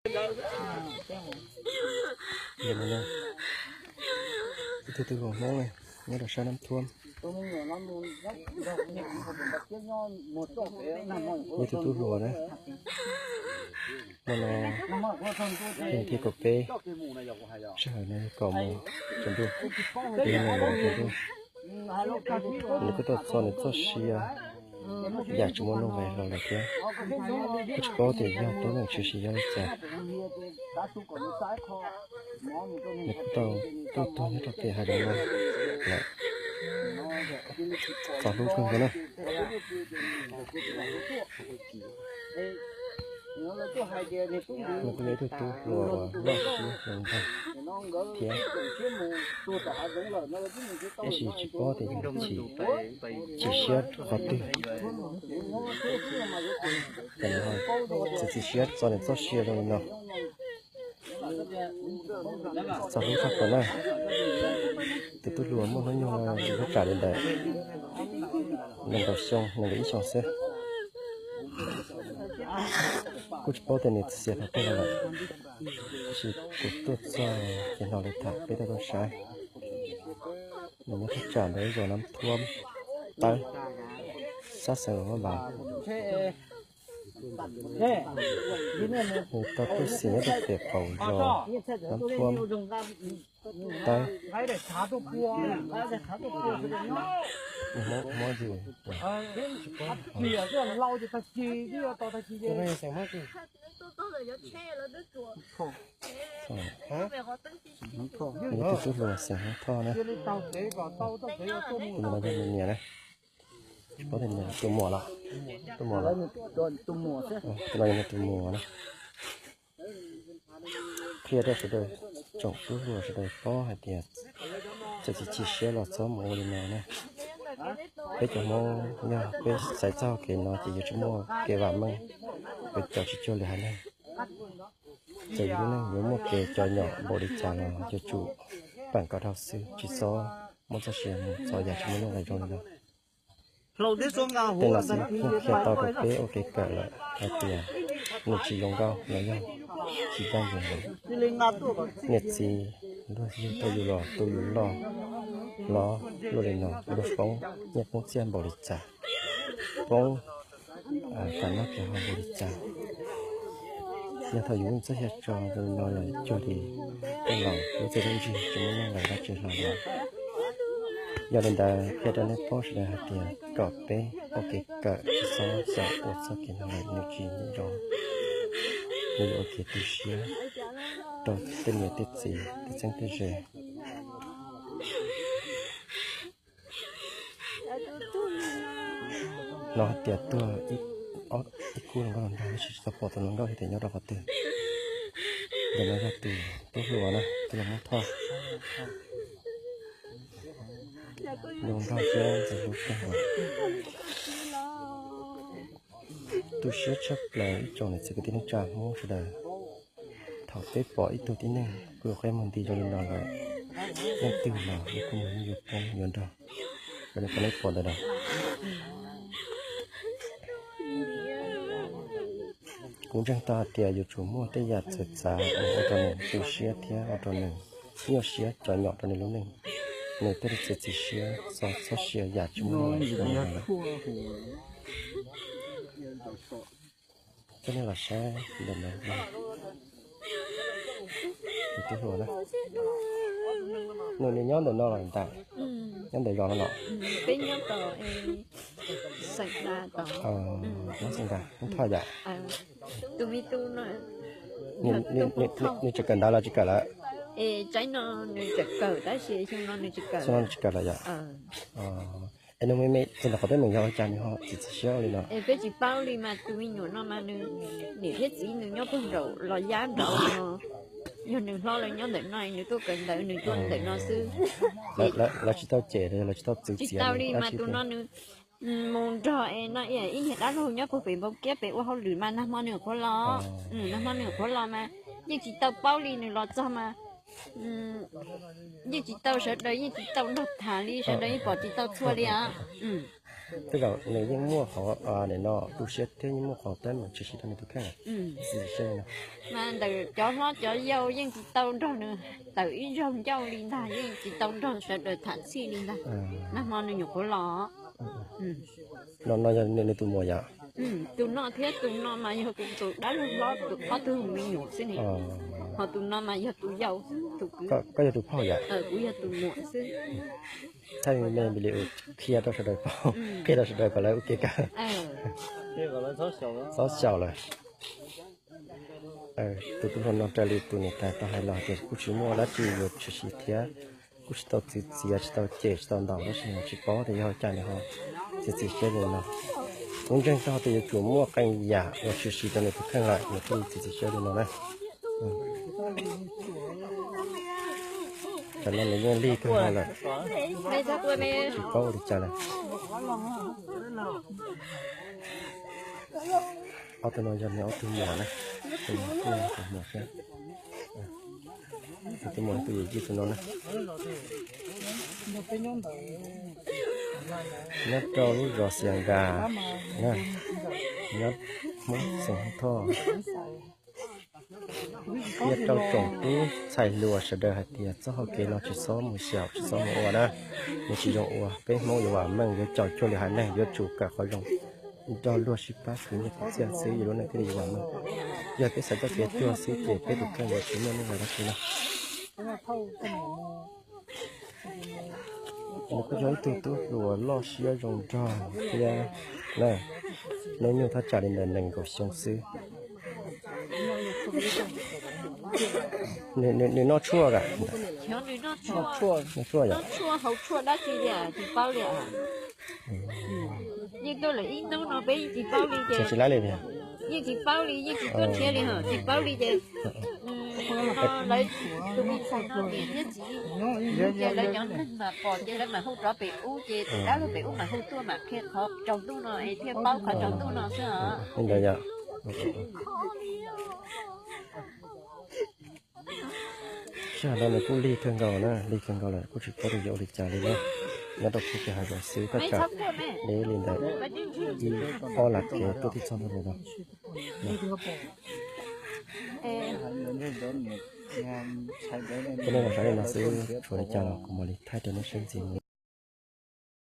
Ib tug tub hluas Hmoob ne, nyob rau sab Nab Thuam, ib tug tub hluas na, no no, thiab kaum peb, sij hawm no kaum moos tsaus ntuj, li no tsaus ntuj, nws kuj tuaj txog nws txoj sia, yam tsis muaj nuj nqis hlo lawm thiab. Kuj tsis paub tias yog teeb meem tshwm sim yog li cas. Nws kuj tau tuaj tuag nyob rau pem hav zoov no lawm. Txaus hlub kawg nkaus na. Nws kuj yog ib tug tub hluas uas loj siab zoo nraug thiab, tab sis tsis paub tias yog chim, chim siab qhov twg, txawm txiav txim siab txo nws txoj sia zoo li no. Txaus hlub tshaj plaws na. Tus tub hluas muaj hnub nyoog lub tsam li ntawm nees nkaum xyoo, nees nkaum ib xyoos xwb. Kuj tsis paub tias nws xiam qhov twg lawm, tab sis kuv tuaj txog ces hnov lawv tham peb tuaj tuaj saib. Nws nyob thaj tsam ntawd zos Nab Thuam Tawb, xab xeev Luam Phab Npas. Nws tau tuaj xeem nyob rau pem qaum zos Nab Thuam Tawb. Hmoob, Hmoob yug, yog tus tub hluas xeem Hmoob Thoj na. Tus no yog nws niam na. Tsis paub tias nws tus muam los, tus muam los, tus no yog nws tus muam na. Qhia rau sawv daws, tsoom tub hluas sawv daws paub hais tias txawm tsis chim siab los txhob mus ua li no na. Peb cov Hmoob yog peb xaiv txoj hau kev no ces yuav tsis muaj kev vam meej, peb cov tsis cuag lwm haiv neeg. Txawm yus lub neej yuav muaj kev cov nyom npaum li cas los yuav tsum peem kom dhau xwb, tsis txhob muab txoj sia mus txo yam tsis muaj nuj nqis zoo li no. Tej no xwb yeej qhia tau rau peb ua kev kawm lawm hais tias nws tsis zoo nkauj los yog tsis ncaj ncees lawm. Niam txiv luag yug tau yus los tu yus loj hlob luaj li no, luag poob nyiaj poob txiaj npaum li cas, poob kam noj kam haus npaum li cas. Yog thaum yus yeej txoj sia tso zoo li no lawm cuag li tej laus lub txiaj lub ntsig tsis muaj nuj nqis dab tsi hlo li. Yog li ntawd qhia rau nej paub sawv daws hais tias kom peb ua kev kawm tsis txhob xyaum ua txoj kev ntawd, nws tsis zoo, nws yuav ua kev tu siab rau tej niam tej txiv tej txheeb tej ze. Hnov hais tias tuag ib kub hluas nkauj los nrog, tab sis tsis tau pom tus hluas nkauj hais tias nyob rau qhov twg. Ntawm no yog tus tub hluas na, tus hluas Hmoob Thoj. Zoo nraug thiab ntxim hlub kawg nkaus. Tu siab tshaj plaws ib tsoom niam txiv kwv tij neej tsa Hmoob sawv daws. Thaum peb pom ib tug tib neeg kuj yuav qab mus nti zoo li no lawm, leej twg los yeej kuj mus yeej yuav poob yuav nrog, raws li qhov nej pom ntawm no. Kuv ntseeg tau hais tias yuav tsum muaj tej yam txawv txav uas ua rau nws tu siab thiab ua rau nws nyuaj siab cov nyom rau nws lub neej. Nws thiaj li txiav txim siab txo txoj sia yam tsis muaj nuj nqis rau nws lawm. Coj nej los saib ntawm no, tus tub hluas na, nws nyob ntawm no los ntag, nyob ntawm zos no los? Peb nyob tom Xeem Ndas tod. Nyob Xeem Ndas, Hmoob Thoj yom? Tus me tub no, nws tseem kawm ntawv los tsis kawm lawm? Es tsaib no nws tseem kawm tab sis xyoo no nws tsis kawm. Xyoo no nws tsis kawm lawm yom? Es nws me me txog ntawm qhov teeb meem yog ua cas nws ho txiav txim siab ua li no? Es peb tsis paub li mas tus me nyuam no mas nws niam thiab txiv nws nyob puag nraum Los Yab nraud no. Yog nws hlob lawv nyob ntawm no, nws tuaj kawm ntawv nws tuaj ntawm no xwb. Lawv tsis tau cem los yog lawv tsis tau txwv txiav? Tsis tau li mas tus no nws mus nrog es no ib niag dab laug nyob puag pem Npau Kiab pem ua hauj lwm mas nag hmo nws qhuav los, nag hmo nws qhuav los mas yeej tsis tau paub li, nws los txog mas yeej tsis tau, sawv daws yeej tsis tau nrog tham li, sawv daws yeej pom tsis tau txhua li os. Tej zaum nws yeej muaj qhov nim no tu siab thiab yeej muaj qhov teeb meem tshwm sim rau nws tus kheej. Mas ntawm cov hlob cov yau yeej tsis tau nrog nws tawm ib zaug ncauj li ntag, yeej tsis tau nrog sawv daws tham txhij li ntag. Nag hmo nws nyuam qhuav los. No no yog nws tus muam yom? Tus no thiab tus no mas yog kuv tus dab laug hlob tus ob tug me nyuam xwb ne. Ho tus no mas yog tus yau, tus kwv. Koj yog tus phauj yom? Kuv yog tus muam xwb. Thaij me me li qhia rau sawv daws paub, qhia rau sawv daws kom lawv ua kev kawm. Txhob xyaum lawm. Tus tub hluas no raws li tus niam tais tau hais los tias kuj tsis muaj dab tsi yuav tshwm sim thiab, kuj tsis tau txwv txiav, tsis tau cem, tsis tau ntaus, tab sis tsis paub tias yog cas nws ho txiav txim siab li no. Kuv ntseeg tau tias yuav tsum muaj qee yam uas tshwm sim rau nws tus kheej lawm nws thiaj li txiav txim siab li no na. Tam no nws yeej lig kawg nkaus lawm, tsis paub ua li cas lawm. Ob tug no yog nws ob tug muam na, tus muam thiab tus muam tus yawm yij tus no na. Nyob rau lub zos Xias Nkas, nyob Hmoob Xeem Thoj. Qhia rau tsoom tub ntxhais hluas sawv daws hais tias txoj hau kev no tsis txhob mus xyaum, tsis txhob mus ua na, nws tsis zoo ua. Peb Hmoob yuav vam meej, yuav caum cuag li haiv neeg, yuav tsum kawm qhov zoo, nrog luag sib pab khwv nyiaj khwv txiaj xwb, yus lub neej thiaj li yuav vam meej. Yog peb xav coj kev tuag xwb ces peb tus kheej yuav tsis muaj nuj nqis dab tsi na. Nws kuj yog ib tug tub hluas loj siab zoo nraug thiab na, hnub nyoog thaj tsam li ntawm nees nkaum xyoo xwb. Nws noj tshuaj kam? Noj tshuaj yom? Noj tshuaj haus tshuaj dab tsi li tsis paub li. Yeej tuaj lawm ib hnub no peb yeej tsis paub li ces, yeej tsis paub li, yeej tsis tuaj nrhiav li, tsis paub li ces lawv tus me ntxhais no niam thiab txiv, ces lawv cov neeg mas pom ces lawv mam hu rov pem ub ces tus dab laug pem ub mam hu tuaj mam qhia qhov tsaus ntuj no es thiaj paub qhov tsaus ntuj no xwb os. Sij hawm no nws kuj lig kawg nkaus na, lig kawg nkaus lawm kuj tsis paub tias yuav ua li cas li na. Nyob rau pub kev hav zoov xwb, thaj tsam deb li ntawm ib ob lam kev tuaj tib txog ntawm no. Peb nej los saib li no xwb, tsuas li cas los kuv mam li thaij rau nej saib ntxiv mus.